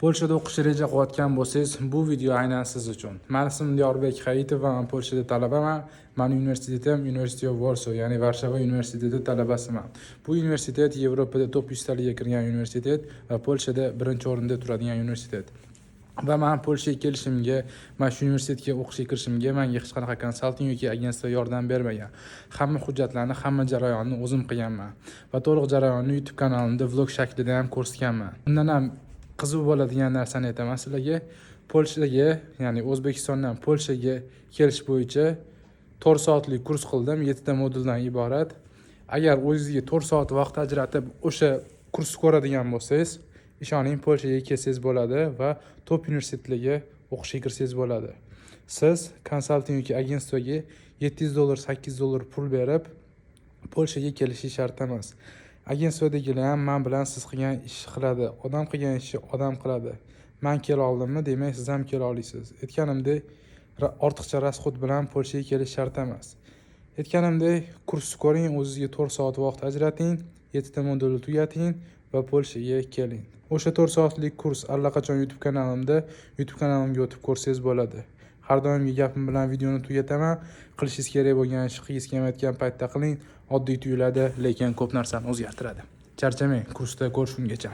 Polshada o'qishni reja qilayotgan bo'lsangiz, bu video aynan siz uchun. Mani ismim Diyorbek Hayitov va man Polshada talabaman. Mani universitetim University of Warsaw, ya'ni Varshava universiteti talabasiman. Bu universitet Yevropada top 100 taliga kirgan universitet va Polshada birinchi o'rinda turadigan universitet. Va man Polshaga kelishimga, mana shu universitetga o'qishga kirishimga menga hech qanaqa консалтинг yoki агентство yordam bermagan. Hamma hujjatlarni, hamma jarayonni o'zim qilganman va to'liq jarayonni YouTube kanalimda vlog shaklida ham ko'rsatganman. Undan ham qiziq bo'ladigan narsani aytaman sizlarga. Polshaga, ya'ni O'zbekistondan Polshaga kelish bo'yicha 4 soatlik kurs qildim, 7 ta moduldan iborat. Agar o'zingizga 4 soat vaqt ajratib o'sha kursni ko'radigan bo'lsangiz, ishoning, Polshaga kelsangiz bo'ladi va top universitetlarga o'qishga kirsangiz bo'ladi. Siz консалтинг yoki агентство ga 700 dollar, 800 dollar pul berib Polshaga kelishi shart emas. Агентство dagilar ham man bilan siz qilgan ishni qiladi. Odam qilgan ishni odam qiladi. Man kela oldimmi, demak, siz ham kela olasiz. Aytganimdek, ortiqcha расход bilan Polshaga kelish shart emas. Aytganimdek, kursni ko'ring, o'zingizga 4 soat vaqt ajrating, 7 ta modulni tugating va Polshaga keling. O'sha 4 soatlik kurs allaqachon YouTube kanalimda, YouTube kanalimga o'tib ko'rsangiz bo'ladi. Har doimgi gapim bilan videoni tugataman. Qilishingiz kerak bo'lgan ishni qilgingiz kelmayotgan paytda qiling. Oddiy tuyuladi, lekin ko'p narsani o'zgartiradi. Charchamang, kursda ko'rishgungacha.